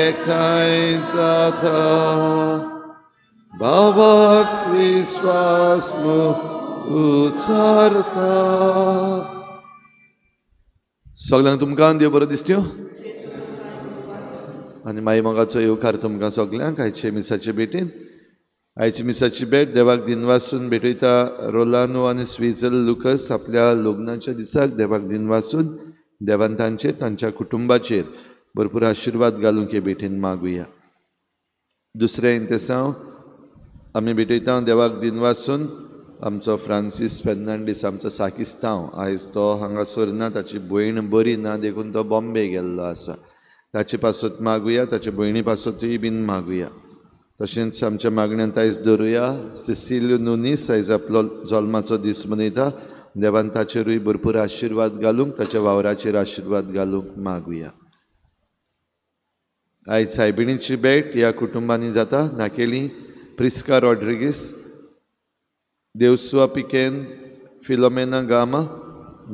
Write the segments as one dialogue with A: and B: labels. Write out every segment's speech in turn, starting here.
A: एकठांय जाता बाबाक विश्वास उचारता. सगल्यांक तुमकां देव बरो दिसत्यो आनी माई मोगाचो येवकार तुमकां सगल्यांक आयचे मिसाचे भेटीन. आयची मिसाची भेट देवाक दिनवासून भेटयता रोलानो आनी स्विझल लुकस आपल्या लग्नाच्या दिसाक देवाक दिनवासून देवान तांचेर तांच्या कुटुंबाचेर भरपूर आशिर्वाद घालूंक हे भेटीन मागुया. दुसरें इंतेसांव आमी भेटयता देवाक दिनवासून आमचो फ्रांसीस फेर्नांडीस आमचो साकिस्तांव आयज तो हांगासर ना, ताची भयण बरी ना देखून तो बॉम्बे गेल्लो आसा. ताचे पासत मागुया, ताचे भयणी पासतूय बीन मागुया. तशेंच आमच्या मागण्यांत आयज धरुया सिसिल्यो नुनीस आयज आपलो जल्माचो दीस मनयता, देवान ताचेरूय भरपूर आशिर्वाद घालूंक ताच्या वावराचेर आशिर्वाद घालूंक मागुया. आयज सायबिणीची भेट ह्या कुटुंबांनी जाता. नाकेली प्रिस्का रॉड्रिगीस, देवसुआ पिकेन, फिलोमेना गामा,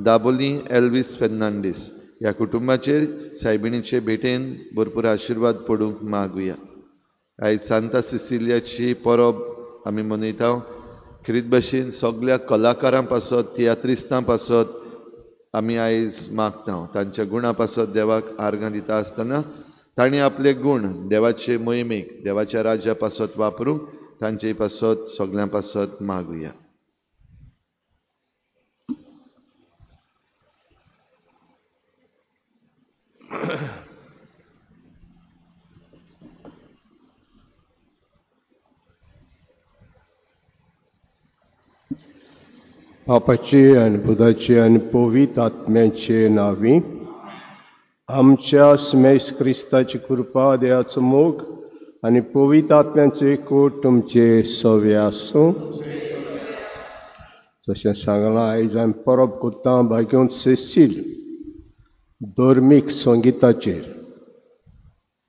A: दाबोली एल्वीस फेर्नांडीस ह्या कुटुंबाचेर सायबिणीचे भेटेन भरपूर आशिर्वाद पडूंक मागुया. आयज सांता सिसिलियाची परब आमी मनयता. खेरीत भशेन सगल्या कलाकारां पासत तियात्रिस्तां पासत आमी आयज मागता. तांच्या गुणा पासत देवाक आर्गां दिता आसतना तांणी आपले गूण देवाचे मोहिमेक देवाच्या राज्या पासत वापरूंक तांचे पासत सगल्यां पासत मागुया.
B: बापाचे आनी पुताचे आनी पवित्र आत्म्याचे नांवी आमच्या स्मेस क्रिस्ताची कृपा, देवाचो मोग आनी पवित्र आत्म्याचो एकवट तुमचे सवे आसूं. जशें सांगलां आयज आमी परब करता भाग्योन सेसील धर्मीक संगिताचेर.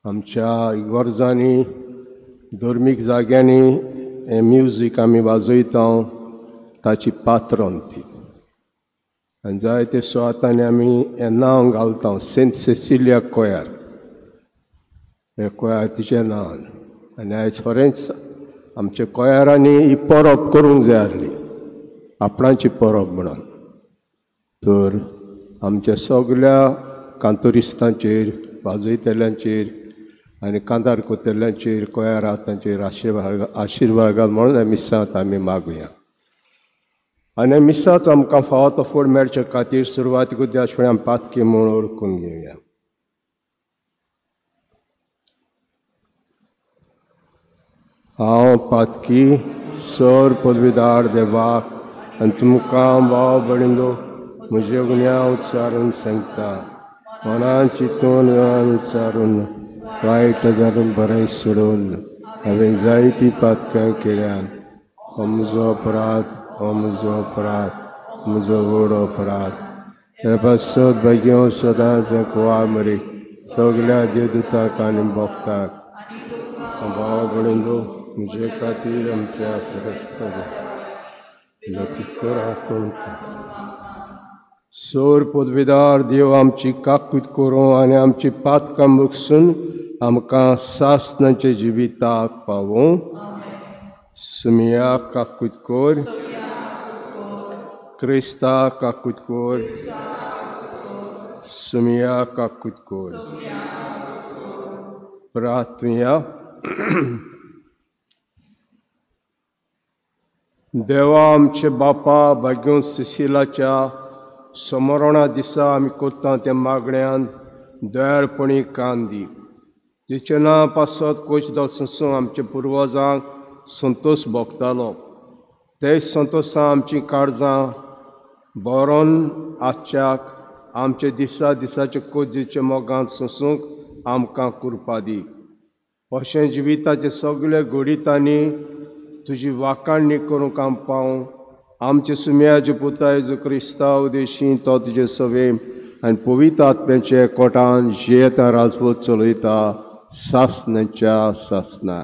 B: आमच्या इगर्जांनी धर्मीक जाग्यांनी हें म्युजीक आमी वाजयता ताची पात्रण ती आनी जायते सुवातांनी आमी हें नांव घालता सेंट सेसिलिया कोयार, हे कोयार तिचें नांव. आनी आयज खरेंच आमच्या कोयारांनी ही परब करूंक जाय आसली, आपणाची परब म्हणून. तर आमच्या सगल्या कांतोरिस्तांचेर, वाजयतल्यांचेर आनी कांतार कोतल्यांचेर, कोयार तांचेर आशिर्वाद घाल म्हणून मिसांत आमी मागुया. आनी मिसाचो आमकां फावो तो फूड मेळचे खातीर सुरवातीक उद्देश फुडें आमी पातकी म्हूण वळखून घेवया. हांव पातकी सर पदवीदार देवाक आनी तुमकां भाव भयणींनो म्हजे गुन्यांव उच्चारून सांगता. मनान चिंतून वेळान उच्चारून वायट जारून बरें सोडून हांवें जायतीं पातकां केल्यांत. हो म्हजो अपराध, हो म्हजो अपराध, म्हजो व्हड अपराध. हे पासत भाग्यो सदांच कुवार मरी सगल्या देवदूतांक आनी भक्तांक भाव भयणींनो म्हजे खातीर आमच्या सोर पदवीदार देव आमची काकूत करूं आनी आमची पातकां बगसून आमकां सासणाचे जिविताक पावूं. सुमिया काकूत कर, क्रिस्ता काकूत कर, सुमिया काकूत कर. प्रार्थना. देवा आमचे बापा, भाग्योन सिसिलाच्या समरणा दिसा आमी करता त्या मागण्यान दयाळपणी कान दी. तिचे नांव पासत कोच दससूं आमच्या पुर्वजांक संतोश भोगतालो. ते संतोशां आमचीं काळजां बरोन आसच्याक आमचे दिसा दिसाचे कोजीचे मोगान सोंसूंक आमकां कृपा दी. अशें जिविताचे सगळे घडितांनी तुजी वाखाणणी करूंक आम पावूं. आमचे सुम्याचे पुता जेजू क्रिस्ता उदेशी तो तुजे सवे आनी पवित्र आत्म्याचे कोटान जियेता राजवट चलयता सासणाच्या सासना.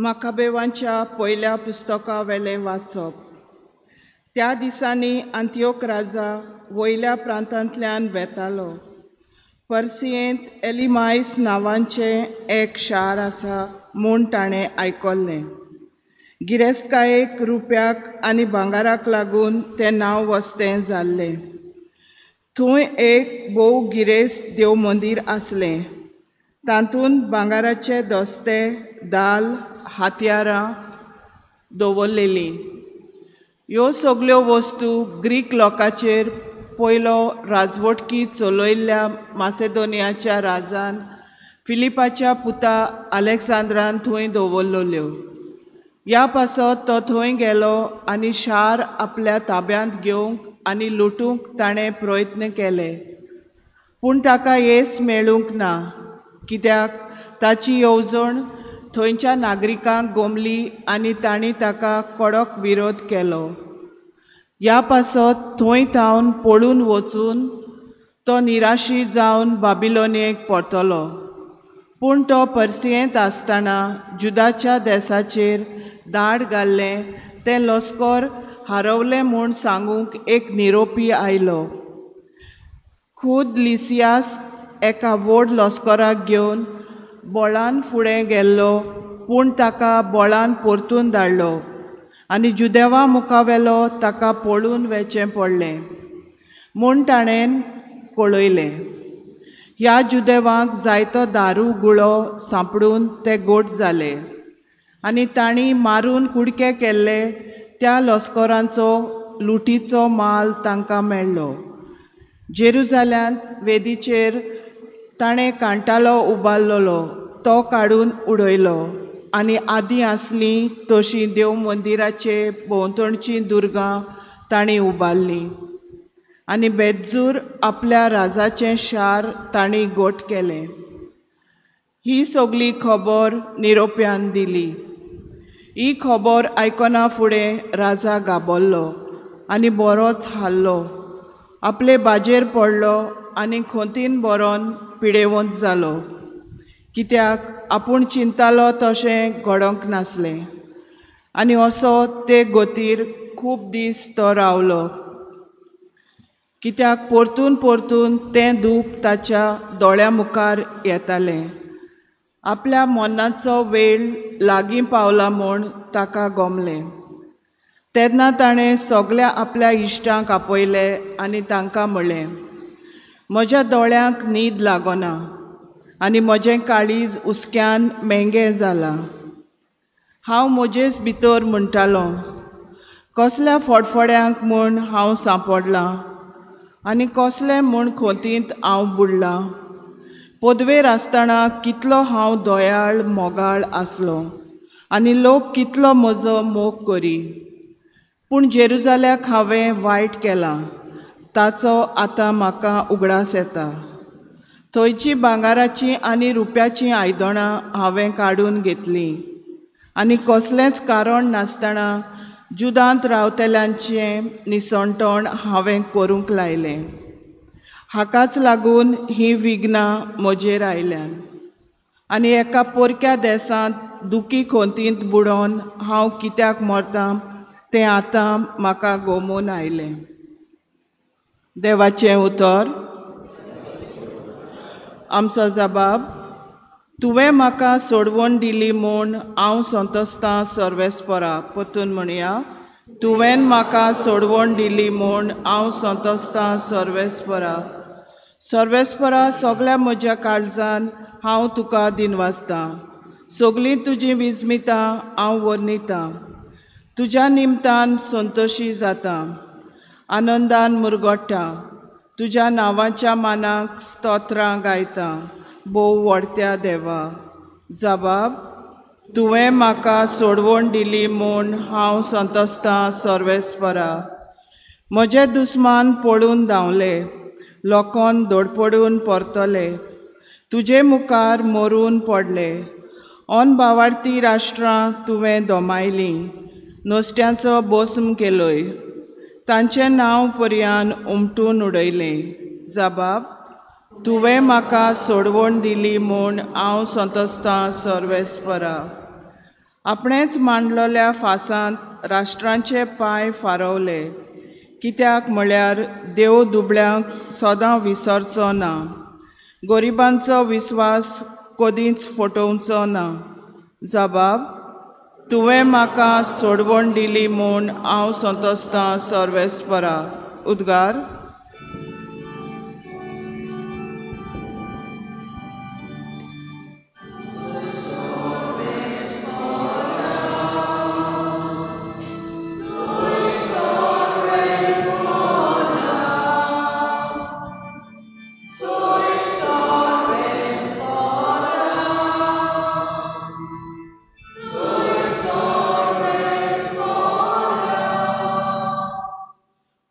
C: मकाबेवांच्या पयल्या पुस्तका वेलें वाचप. त्या दिसांनी आंतियोक राजा वयल्या प्रांतांतल्यान वेतालो. पर्सियेंत एलिमायस नांवांचें एक शार आसा म्हूण ताणें आयकल्लें. गिरेस्तकायेक, रुप्याक आनी भांगराक लागून तें नांव वस्तें जाल्लें. थंय एक भोव गिरेस्त देव मंदीर आसलें. तातूंत भांगराचे दोस्ते, दाल, हत्यारां दवरलेलीं. ह्यो सगल्यो वस्तू ग्रीक लोकांचेर पयलो राजवटकी चलयल्ल्या मासेदोनियाच्या राजान फिलिपाच्या पुता अलेक्सांद्रान थंय दवरलेल्यो. ह्या पासत तो थंय गेलो आनी शार आपल्या ताब्यांत घेवंक आनी लुटूंक ताणें प्रयत्न केले, पूण ताका येस मेळूंक ना, कित्याक ताची येवजण थंयच्या नागरिकांक गोमली आनी तांणी ताका कडक विरोध केलो. ह्या पासत थंय थावन पळून वचून तो निराशी जावन बाबिलोनियेक परतलो. पूण तो पर्सियेंत आसतना जुदाच्या देसाचेर दाड घाल्लें तें लश्कर हारवलें म्हूण सांगूंक एक निरोपी आयलो. खूद लिसियास एका व्हड लश्कराक घेवन बळान फुडें गेल्लो, पूण ताका बळान परतून धाडलो आनी जुदेवा मुखावेलो ताका पळून वेचें पडलें म्हूण ताणें कळयलें. ह्या जुदेवांक जायतो दारू गुळो सांपडून ते गोट जाले आनी तांणी मारून कुडके केल्ले त्या लश्करांचो लुटीचो माल तांकां मेळ्ळो. जेरुजाल्यांत वेदीचेर ताणें कांटालो उबारलेलो तो काडून उडयलो आनी आदीं आसलीं तशीं देव मंदिराचे भोंवतणचीं दुर्गां तांणी उबारलीं आनी बेज्जूर आपल्या राजाचें शार तांणी गोट केलें. ही सगली खबर निरोप्यान दिली. ही खबर आयकना फुडें राजा गाबरलो आनी बरोच हाल्लो. आपले बाजेर पडलो आनी खोंतीन बरोन पिडेवंत जालो, कित्याक आपूण चिंतालो तशें घडोवंक नासलें. आनी असो ते गोतीर खूब दीस तो रावलो, कित्याक परतून परतून तें दूख ताच्या दोळ्या मुखार येतालें. आपल्या मनाचो वेळ लागीं पावला म्हूण ताका गोमलें. तेन्ना ताणें सगल्या आपल्या इश्टांक आपयले आनी तांकां म्हणलें, म्हज्या दोळ्यांक न्हीद लागना आनी म्हजें काळीज हुस्क्यान मेंगें जालां. हांव म्हजेच भितर म्हणटालो, कसल्या फडफड्यांक म्हूण हांव सांपडलां आनी कसलें म्हूण खोंतींत हांव बुडलां. पदवेर आसतना कितलो हांव दयाळ मोगाळ आसलो आनी लोक कितलो म्हजो मोग करी, पूण जेरुजाल्याक हांवें वायट केलां ताचो आतां म्हाका उगडास येता. थंयची भांगराचीं आनी रुप्याचीं आयदनां हांवें काडून घेतलीं आनी कसलेंच कारण नासतना जुदांत रावतल्यांचें निसणटण हांवें करूंक लायलें. हाकाच लागून हीं विघ्नां म्हजेर आयल्यान आनी एका पोरक्या देसांत दुखी खोंतींत बुडोवन हांव कित्याक मरतां तें आतां म्हाका गोमून आयलें. देवाचें उतर. आमचो जबाब. तुवें म्हाका सोडवण दिली म्हूण हांव संतोस्तां सर्वेस्परा. परतून म्हणया, तुवें म्हाका सोडवण दिली म्हूण हांव संतोस्तां सर्वेस्परा. सर्वेस्परा, सगल्या म्हज्या काळजान हांव तुका दिनवासतां. सगलीं तुजीं विस्मितां हांव वर्णितां. तुज्या निमतान संतोशी जाता, आनंदान मुरगोट्टा. तुज्या नांवाच्या मानाक स्तोत्रां गायता, भोव व्हडत्या देवा. जबाब. तुवें म्हाका सोडवण दिली म्हूण हांव संतोस्तां सर्वेस्परा. म्हजे दुस्मान पळून धांवले, लोकोन धडपडून परतले, तुजे मुखार मरून पडले. अनभावार्थी राष्ट्रां तुवें दोमायलीं, नुस्त्यांचो भस्म केलोय, तांचें नांव पर्यान उमटून उडयलें. जबाब. तुवें म्हाका सोडवण दिली म्हूण हांव संतोस्तां सर्वेस्परा. आपणेंच मांडलेल्या फासांत राष्ट्रांचे पांय फारवले. कित्याक म्हळ्यार देव दुबळ्यांक सदां विसरचो ना, गरिबांचो विस्वास कदींच फटोवचो ना. जबाब, तुवें म्हाका सोडवण दिली म्हूण हांव संतोस्तां सर्वेस्परा. उद्गार.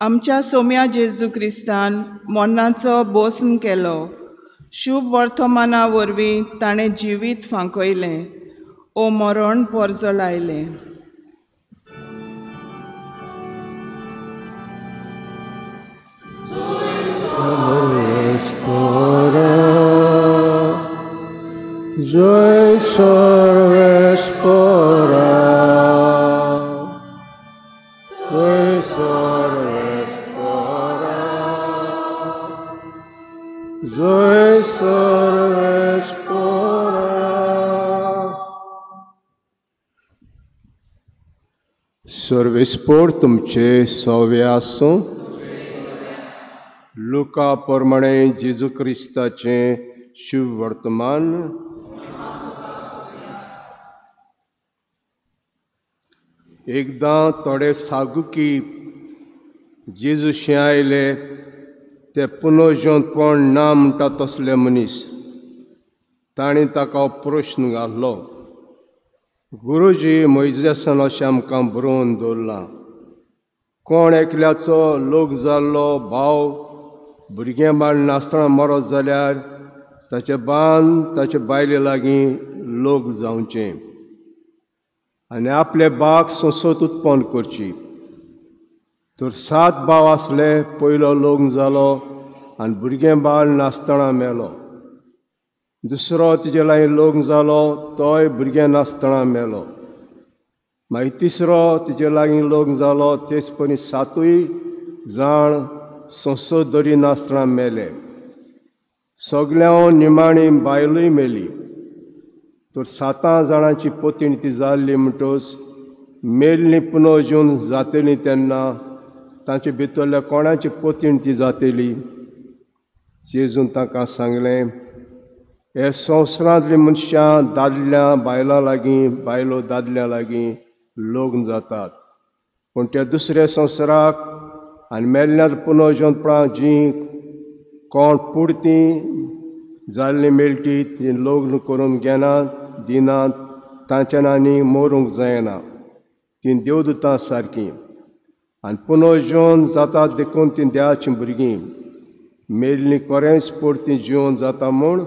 C: आमच्या सोम्या जेजू क्रिस्तान मरणाचो बोसन केलो. शुभ वर्तमाना वरवीं ताणें जिवीत फांकयलें ओ मरण परजलायलें.
B: जय सर्वेस्परा, जय सर्वेस्परा, जय सर्वेस्परा. सर्वेस्पोर तुमचे सवे आसूं. लुका प्रमाणे जेजू क्रिस्ताचें शुभ वर्तमान. एकदां थोडे सागुकी जेजूशें आयले ते पुनर्जनपण ना म्हणटा तसले मनीस. तांणी ताका प्रश्न घालो, गुरुजी मोयजेसान अशें आमकां बरोवन दवरलां, कोण एकल्याचो लोक जाल्लो भाव भुरगें बाळ नासतना मरत जाल्यार ताचे बांद ताचे बायले लागीं लोक जावचें आनी आपले बाग संसद उत्पन्न करची. तर 7 भाव आसले, पयलो लग्न जालो आनी भुरगें बाळ नासतना मेलो. दुसरो तिजे लागीं लग्न जालो, तोय भुरगें नासतना मेलो. मागीर तिसरो तिजे लागीं लग्न जालो, तेच परी 7 जाण संसद दरी नासतना मेले. सगळ्यां निमाणी बायलूय मेली. तर 7 जाणांची पतीण ती जाल्ली म्हणटच मेल्ली पुनर्जीवन जातली तेन्ना तांचे भितरल्या कोणाची पतीण ती जातली? जेजून तांकां सांगलें, हे संवसारांतलीं मनशां दादल्या बायलां लागीं, बायलो दादल्या लागीं लग्न जातात, पूण त्या दुसऱ्या संवसाराक आनी मेल्ल्यार पुनर्जीवनपणां जीं कोण पुरतीं जाल्लीं मेळटी ती लग्न करून घेनात दिनात, तांच्यान आनी मरूंक जायना, तीं देवदूतां सारकीं आनी पुनर्जीवन जातात देखून तीं देवाचीं भुरगीं. मेल्लीं कोरेंच परतीं जिवन जाता म्हूण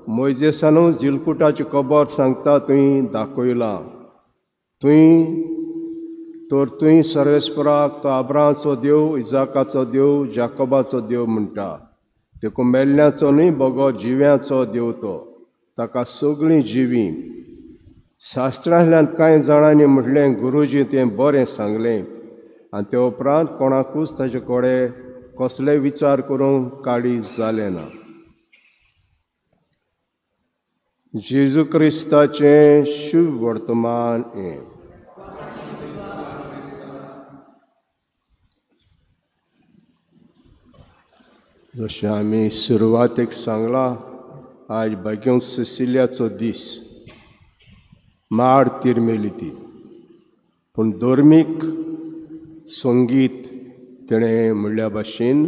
B: मोयजेसानू जिलकुटाची खबर सांगता तुवें दाखयलां. तुवें तर तुवें सर्वेस्पराक तो आब्राहामाचो देव, इजाकाचो देव, जाकोबाचो देव म्हणटा. देखून मेल्ल्याचो न्हय बगर जिव्याचो देव तो, ताका सगळीं जिवीं. शास्त्रांतल्यान कांय जाणांनी म्हटलें, गुरुजी तें बरें सांगलें. आनी ते उपरांत कोणाकूच ताचे कडेन कसलेय विचार करूंक काळीज जालें ना. जेजू क्रिस्ताचें शुभ वर्तमान हें. जशें आमी सुरवातेक सांगलां, आज भाग्योंत सिसिलियाचो दीस, माड तिरमेली ती, पूण धर्मीक संगीत तेणें म्हणल्या भाशेन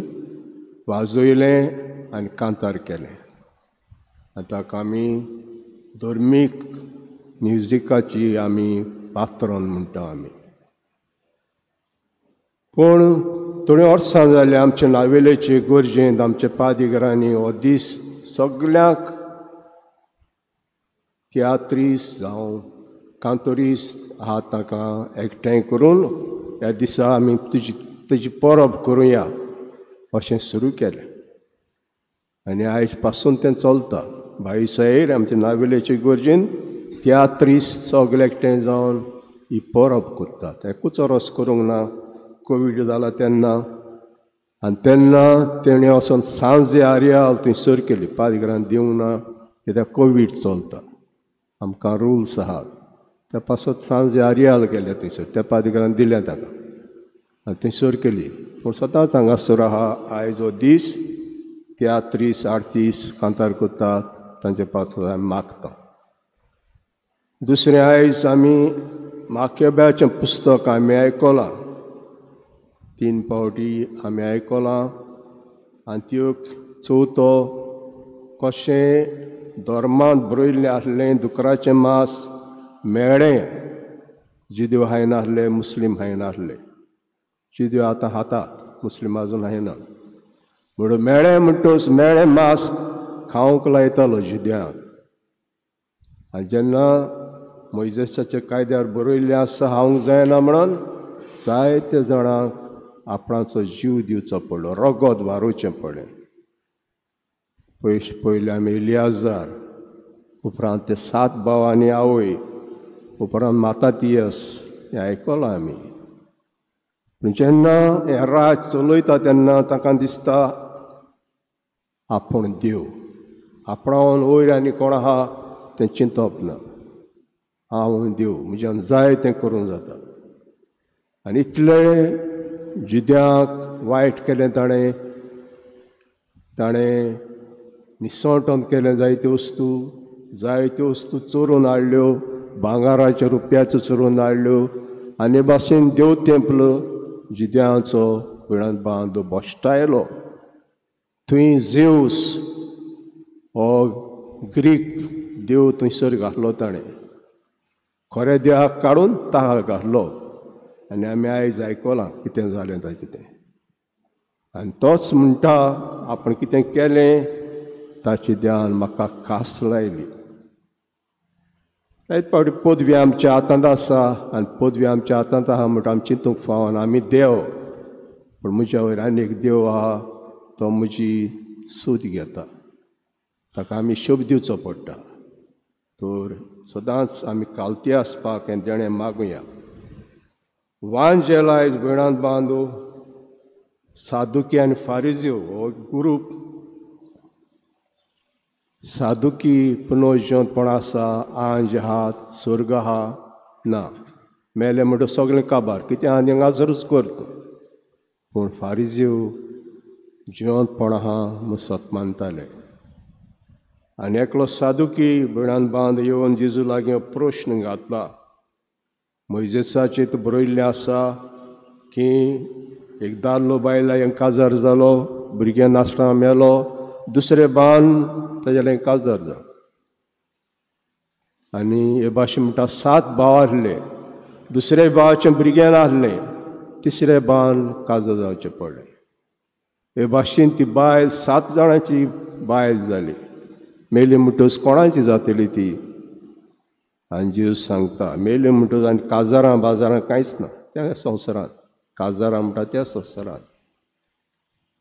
B: वाजयलें आनी कांतार केलें. आतां आमी धर्मीक म्युजिकाची आमी पात्रोन म्हणटा आमी. पूण थोडीं वर्सां जालीं आमचे नावेलेचे गरजेंत आमच्या पादिगरांनी हो दीस सगल्यांक तियात्रीस जावं कांतोरीस्त आहा तांकां एकठांय करून ह्या दिसा आमी तुजी परब करुया अशें सुरू केलें आनी आयज पासून तें चलता. भाई साहेब आमचे नावेलेचे गरजेन तियात्रीस सगळे एकठांय जावन ही परब करतात. एकूच रोस करूंक ना, कोवीड जाला तेन्ना. आनी तेन्ना तेणें वचोन सांज आर्याल थंयसर केली, पादिग्रान दिवंक ना कित्याक कोवीड चलता, आमकां रुल्स आहात. त्या पासत सांज आर्याल केले थंयसर, त्या पादिग्रान दिलें ताका आनी थंयसर केली. पूण सदांच हांगासर आहा आयज हो दीस तियात्रीस आर्तीस कांतार करतात, तांचे पासत आमी मागता. दुसरें आयज आमी माक्यब्याचें पुस्तक आमी आयकलां, 3 फावटी आमी आयकलां. आनी त्यो चवथो कशें धर्मांत बरयल्लें आसलें दुकराचें मांस मेळ्ळें, जिद्यो हांयें नासले, मुस्लीम हांयें नासले, जिद्यो आतां खातात, मुस्लीम आजून हांयें ना. म्हणून मेळ्ळें म्हणटच मेळ्ळें मांस खावंक लायतालो जिद्यांक. आनी जेन्ना मोयजेसाच्या कायद्यार बरयल्लें आसा खावंक जायना म्हणून जायते जाणांक आपणाचो जीव दिवचो पडलो, रगत वारोवचें पडलें. पयशे पयले आमी इलियाजार, उपरांत ते 7 भाव आनी आवय, उपरांत मातातियस, हें आयकलां आमी. पूण जेन्ना हें राज चलयता तेन्ना तांकां दिसता आपूण देव, आपणावन वयर आनी कोण आहा तें चिंतप ना, हांव देव, म्हज्यान जाय तें करूंक जाता. आनी इतलें जुद्यांक वायट केलें ताणें, ताणें निसोटोन केलें जायत्यो वस्तू, जायत्यो वस्तू चोरून हाडल्यो, भांगाराच्यो रुपयाच्यो चोरून हाडल्यो. आनी भाशेन देव तेंपल जुद्यांचो भयणान बांदो भश्टायलो. थंय झेवस हो ग्रीक देव थंयसर घातलो ताणें, खऱ्या देवाक काडून ताका घातलो. आनी आमी आयज आयकलां कितें जालें ताचें तें. आनी तोच म्हणटा आपण कितें केलें ताची ध्यान म्हाका खास लायली. जायते फावटी पदवी आमच्या हातांत आसा आनी पदवी आमच्या हातांत आहा म्हणटा आमी चिंतूंक फावना आमी देव, पूण म्हज्या वयर आनी एक देव आहा, तो म्हजी सूद घेता, ताका आमी शब्द दिवचो पडटा. तर सदांच आमी कालती आसपाक हें देणें मागुया. वांजेल आयज भयणांत बांदू सादुकी आनी फारिज्यो हो ग्रूप. सादुकी पुनर्जिवंतपण आसा, आंज आहात, स्वर्ग आहा ना, मेले म्हणटा सगळें काबार कितें आनी हांगासरूच करता. पूण फारिज्यो जिवंतपण आहा म्हूण सत मानताले. आनी एकलो सादुकी भयणान बांद येवन जेजू लागीं प्रश्न घातला. मोयजेसाचें बरयल्लें आसा की एक दादलो बायला हें काजार जालो, भुरगें नासतना मेलो, दुसरे बान ताजें काजार जालो. आनी हे भाशेन म्हणटा 7 भाव आसले, दुसरे भावाचें भुरगें नासलें, तिसरे बान काजार जावचें पडलें. हे भाशेन ती बायल 7 जाणांची बायल जाली. मेली म्हणटच कोणाची जातली ती? आनी जेजू सांगता मेली म्हणटच आनी काजारां बाजारां कांयच ना त्या संवसारांत, काजारां म्हणटा त्या संवसारांत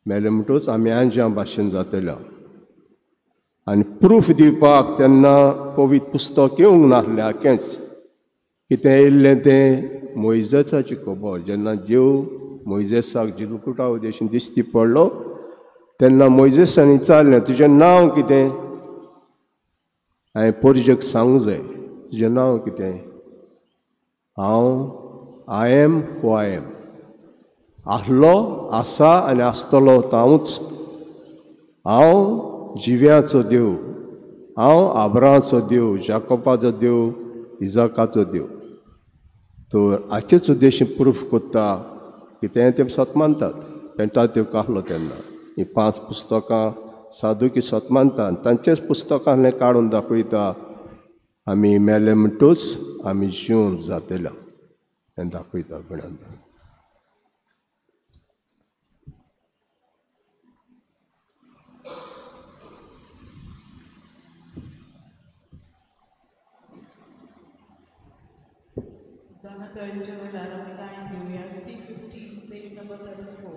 B: मेले म्हणटच आमी आंज्या भाशेन जातले. आनी प्रूफ दिवपाक तेन्ना पवित्र पुस्तक येवंक नासलें आख्खेंच, कितें येयल्लें तें मोयजेसाची खबर. जेन्ना देव मोयजेसाक जिलकुटा उदेशीन दिश्टी पडलो तेन्ना मोयजेसान विचारलें तुजें नांव कितें? हांवें पोरजेक सांगूंक जाय तुजें नांव कितें? हांव I am who I am, आसलो, आसा आनी आसतलो तो हांवूच. हांव जिव्याचो देव, हांव आब्राचो देव, जाकोबाचो देव, इजाकाचो देव. तर हाचेच उद्देश प्रूफ करता कितें ते सत मानतात. पेंटातेव आहलो तेन्ना हीं 5 पुस्तकां साधुकी सत मानतात, तांचेच पुस्तकां काडून दाखयता आमी मेले म्हणटूच आमी जिवन जातले हें दाखयता. भयणान
D: दोनाटोयलच्या वेळार आमी गायन घेवया. C15 page number 34,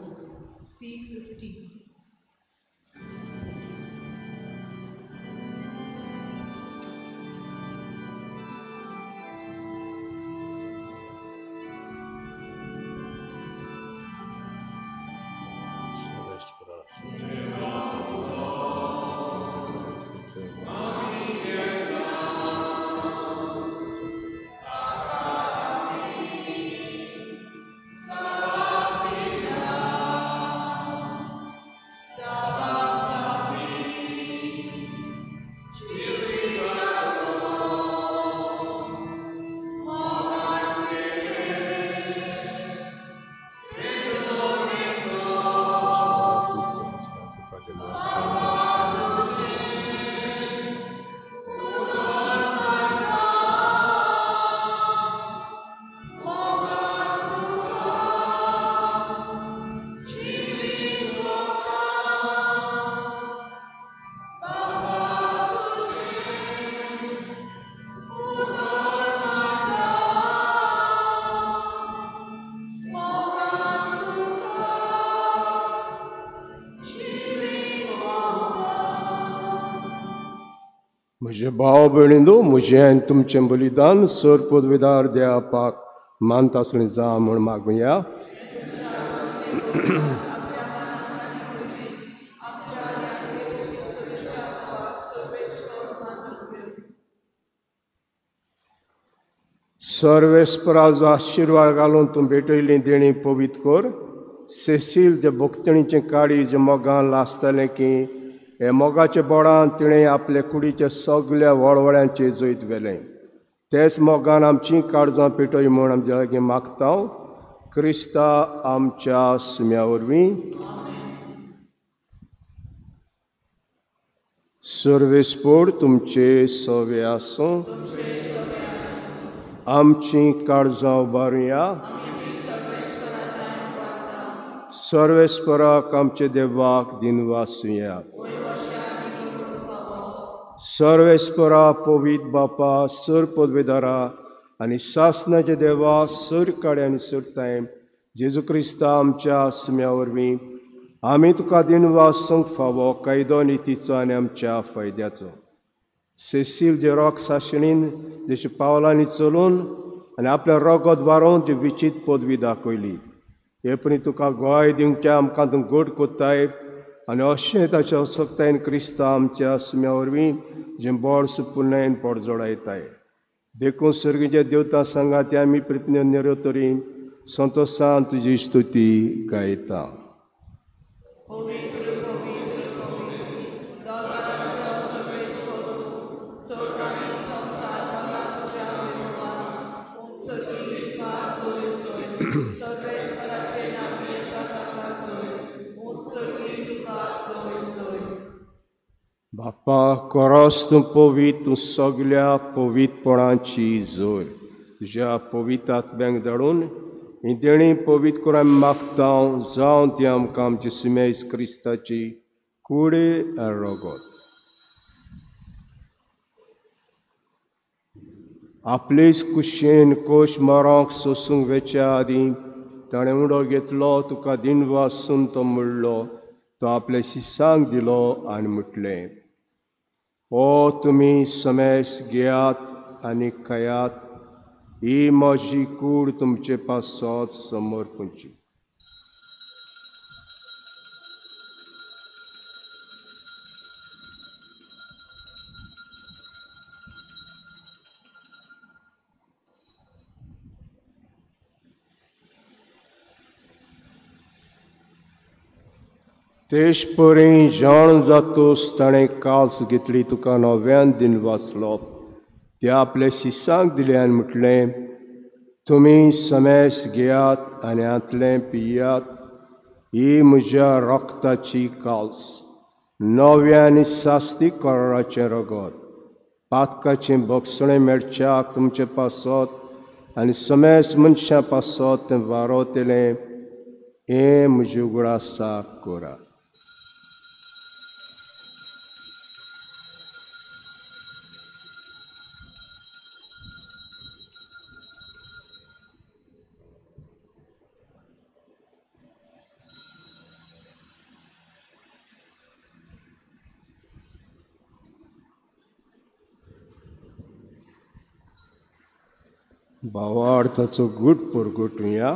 D: C15.
B: म्हजे भाव भयणींनो, म्हजें आनी तुमचें बलिदान सर पदवेदार देवापाक मानता आसलें जा म्हूण मागुया. सर्वेस्पराचो आशिर्वाद घालून तूं भेटयल्ली देणी पवित्र कर. सेसील जे भोगतणीचें काळीज मोगान लासतालें की हे मोगाचे बोडान तिणें आपले कुडीच्या सगल्या वळवळ्यांचेर जैत व्हेलें. तेच मोगान आमचीं काळजां पेटय म्हूण आमच्या लागीं मागता क्रिस्ता आमच्या सुम्या वरवीं. सर्वेस्पोर तुमचे सवे आसूं. आमचीं काळजां उबारुया. सर्वेस्पराक आमचे देवाक दिनवासुया. सर्वेस्परा पवित्र बापा सर पदवेदारा आनी सासनाचे देवा सर काडे आनी सरताय जेजू क्रिस्ता आमच्या सुम्या वरवीं आमी तुका दिनवासूंक फावो कायदो नितीचो आनी आमच्या फायद्याचो. सेसील जे रोग साशणीन जशे पावलांनी चलून आनी आपल्या रोगत वारोवन जी विचीत पदवी दाखयली हे परी तुका गोवाय दिवच्या आमकां तूं गोड कोत्ताय आनी अशें ताच्या असक्तायेन क्रिस्ता आमच्या सुम्या वरवीं जें बोड सुपुर्णायेन पोट जोडायताय. देखून सर्गीच्या देवता सांगात आमी प्रितने निरो तरी संतोसान तुजी स्तुती गायता. बापा कोरोस तूं पवित्र, तूं सगल्या पवित्रपणाची जोर. तुज्या पवित्र आत्म्यांक धाडून ही देणी पवित्र करून आमी मागता जावन ती आमकां आमची सुमेस क्रिस्ताची कूड आनी रगत. आपलेच कुशेन कोश मरोंक सोसूंक वेच्या आदीं ताणें उडो घेतलो, तुका दिनवासून तो म्हणलो, तो आपल्या शिसांक दिलो आनी म्हटलें, ओ तुमी समेस घेयात आनी खायात, ही म्हजी कूड तुमचे पासत समर्पणची. तेश परी जाण जातोस ताणें काल्स घेतली, तुका नव्यान दिन वाचलो, ते आपल्या शिसांक दिलें आनी म्हटलें, तुमी समेस घेयात आनी हांतलें पियात, ही म्हज्या रक्ताची काल्स, नव्या आनी सास्ती कराराचें रगत, पातकाचें भोगसणें मेळच्याक तुमचे पासत आनी समेस मनशां पासत तें वारोवतलें, हें म्हजे उगडासाक करात. भावार्थाचो गूट परगटुया.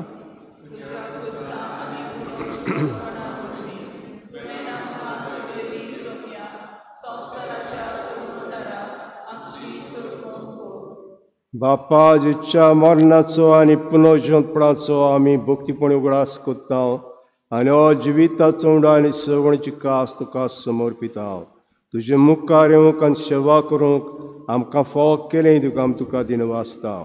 B: बापा जिच्या मरणाचो आनी पुनर्जिवंतपणाचो आमी भक्तीपणी उगडास करता आनी हो जिविताचो उंडो आनी सवणची कास तुका समर्पिता. तुजे मुखार येवंक आनी सेवा करूंक आमकां फावो केलें तुका आमी तुका दिनवासता.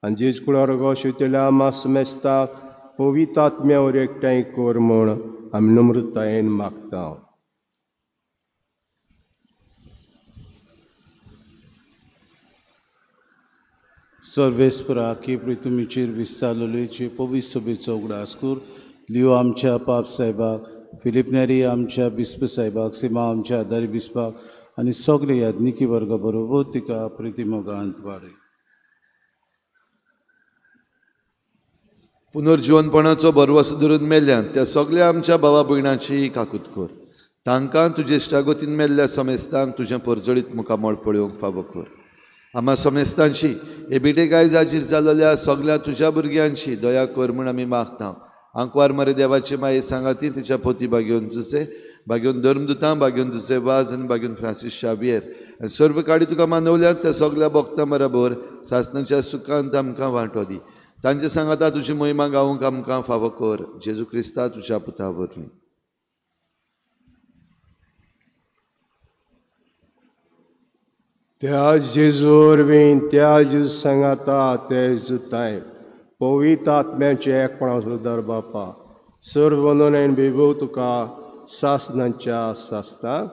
B: आनी जेज कुळार गो शिवतल्या मास मेस्ताक पवित्र आत्म्या वरवीं एकठांय कर म्हूण आमी नम्रतायेन मागता.
E: सर्वेस्परा की पृथ्वीचेर विस्तारलेची पवित्र सभेचो उगडास कर. लियो आमच्या पाप साहेबाक, फिलीप नेरी आमच्या बिस्प साहेबाक, सीमा आमच्या आदारी बिस्पाक आनी सगळे याज्ञिकी वर्गा बरोबर तिका प्रितीमोगांत वाडय.
A: पुनर्जिवनपणाचो भरवंसो धरून मेल्ल्यान त्या सगळ्या आमच्या भावा भयणाची काकूत कर. तांकां तुजे इश्टागतीन मेल्ल्या समेस्तांक तुजें परजळीत मुखामळ पळोवंक फावो कर. आमा समेस्तांची हे बिटेक आयज हाजीर जाल्ल्या सगल्या तुज्या भुरग्यांची दया कर म्हूण आमी मागता. आंकवार मरे देवाची माये सांगाती तिच्या पोती बागेवन तुजे बागेवन धर्मदुतां बागेवन तुजे वाज आनी बागेवन फ्रांसीस शावियर आनी सर्व काडी तुका मानवल्यात त्या सगल्या भक्तां बराबर सासणाच्या सुखांत आमकां वांटो दी. तांचे सांगाता तुजी महिमा गावंक आमकां फावो कर. जेजू क्रिस्ता तुज्या पुता वरवीं.
B: त्या जेजू वरवीं, त्या जेजू सांगाता, त्या जेजू पवित्र आत्म्याचें एकपणा सुदार बापा सर्व वंदन बेबो तुका सासनाच्या सासनाक.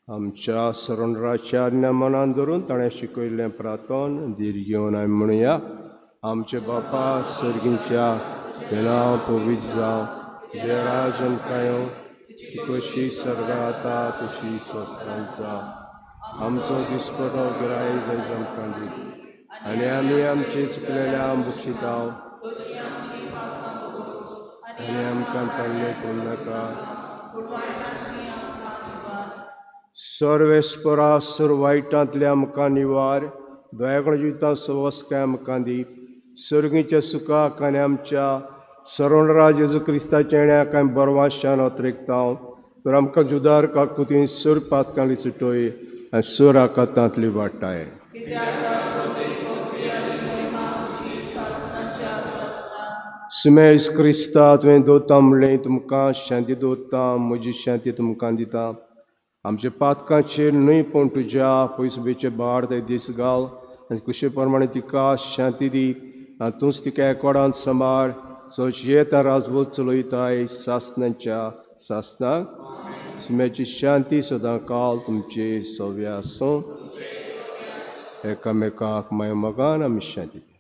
B: आमच्या सरणराच्या आज्ञा मनान धरून ताणें शिकयल्लें प्रार्थन धीर घेवन आमी म्हणुया. आमचे बापा सर्गींच्या, तुजें नांव पवित्र जावं, तुजें राज आमकां येवं, तुजी कशी सर्गांत जाता तशी संवसारांत जावं. आमचो दिसपटो गिरायक आयज आमकां दी आनी आमी आमचे चुकलेल्या बक्षिताव आनी आमकां ताल्ले करूं नाका. सर्वेस्परा सर्व वायटांतले आमकां निवार, दयागण जिवितांत सवस्काय आमकां दी. सर्गीच्या सुखाक आनी आमच्या सरणराज जेजू क्रिस्ताच्या येण्याक आमी बरवाशान अत्रेकता. तर आमकां जुदार काकुतीन सर पातकांली सुटोय आनी सर आकातांतली वाटाय. सुमेज क्रिस्ता तुवें दवरता म्हणलें तुमकां शांती दवरता, म्हजी शांती तुमकां दिता. आमच्या पातकांचेर न्हय पूण तुज्या पयसुबेचे भार ते दीस घाल आनी कुशे प्रमाणे तिका शांती दी आनी तूंच तिका एकोडान सांबाळ सो येता राजवत चलयताय सासनाच्या सासनाक. सुम्याची शांती सदां काल तुमचे सव्या आसूं. एकामेकाक माय मोगान आमी शांती दी.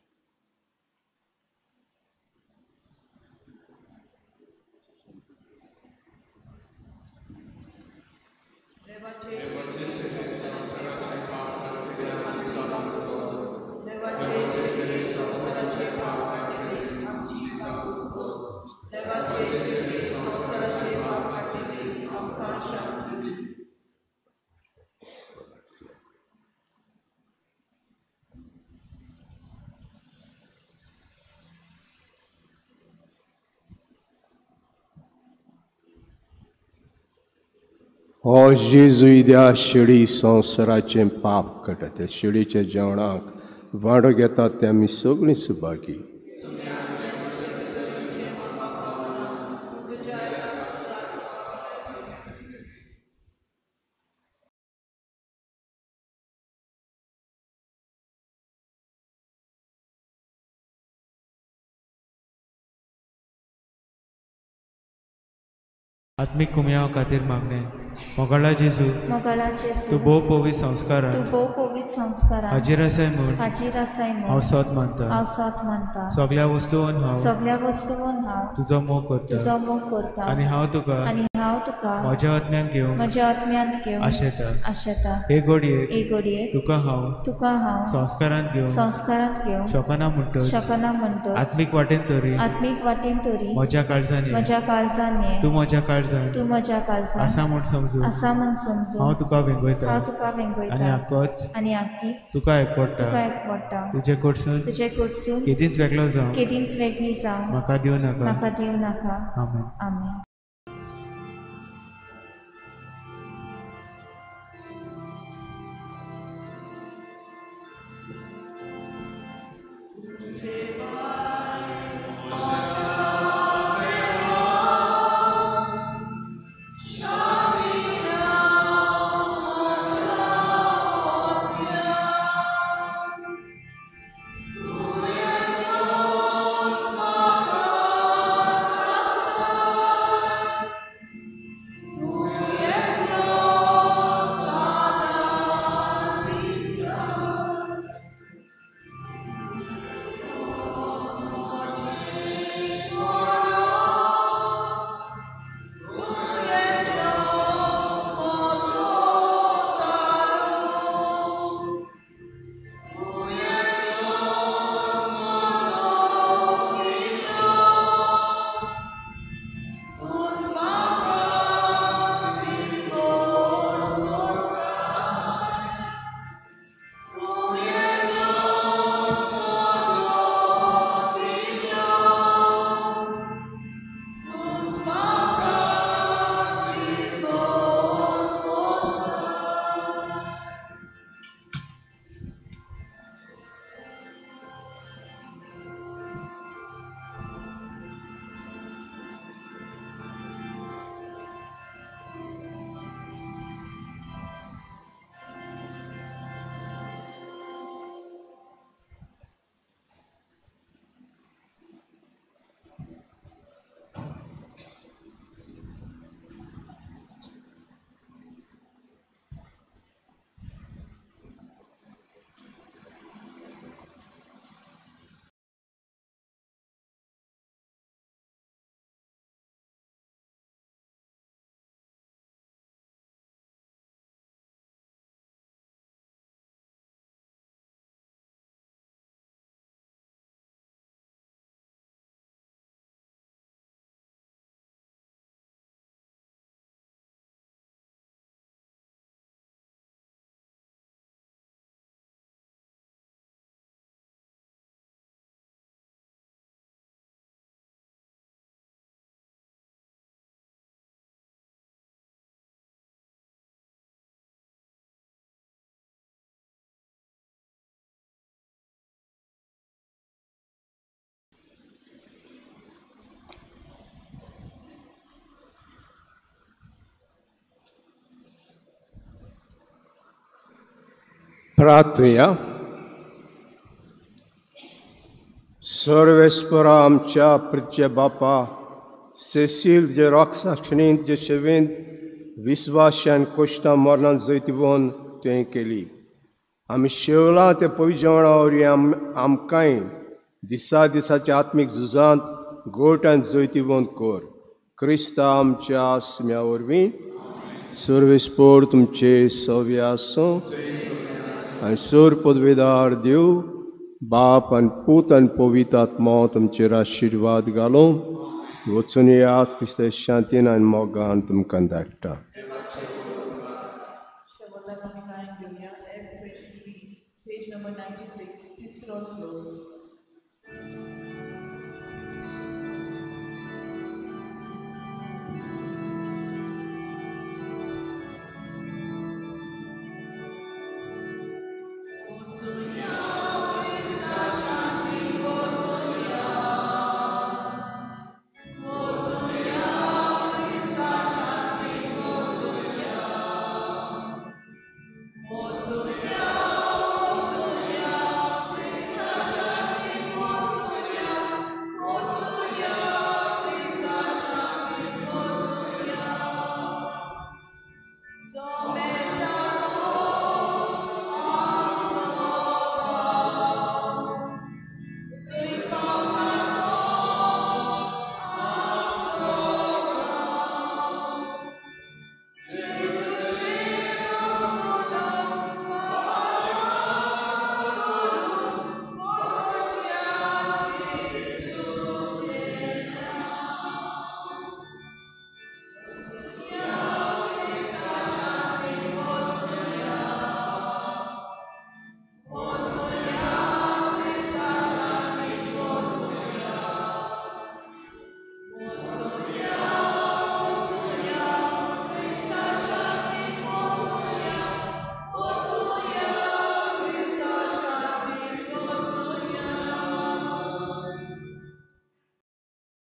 B: हो जेजू त्या शेळी संवसाराचें पाप काडटा, त्या शेळीच्या जेवणाक वांटो घेतात ते आमी सगळीं सुभागी.
F: आत्मीक कुमयाव खातीर मागणें. मोगाळा जेजू, तूं भोव पवित्र संस्कारान हाजीर आसाय म्हूण हांव सत मानता. सगल्या वस्तून हांव तुजो मोग करता आनी हांव तुका म्हज्या आत्म्यान घेवन आशेता. हे घडयेक तुका हांव संस्कारांत घेवंक शकना म्हणटच आत्मीक वाटेन तरी म्हज्या काळजान तूं म्हज्या काळजान आसा म्हूण समजून हांव तुका वेंगयता आनी आकच तुका एकवटा. तुजे कडसून केदींच वेगळो जावं म्हाका दिवं नाका. आमेन.
D: Oh,
B: प्रार्थुया. सर्वेस्परा आमच्या प्रितच्या बापा सेसील जे रोक्साक्षणींत जे शेवेंत विस्वाशान कोश्टां मरणान जैतिवोन तुवें केली. आमी शेवलां ते पवित्र जेवणा वरवीं आमकांय दिसा दिसाच्या आत्मीक झुजांत गोट आनी जैतिवंत कर. क्रिस्ता आमच्या आसम्या वरवीं. सर्वेस्पोर तुमचे सव्य आसूं आनी सोर पदवेदार देव बाप आनी पूत आनी पवित्र आत्मो तुमचेर आशिर्वाद घालूं. वचून येयात क्रिस्ता शांतीन आनी मोगान तुमकां धाडटा.
D: शेवटाक आमी गायन घेवया F 23 page number 96 तिसरो श्लोक.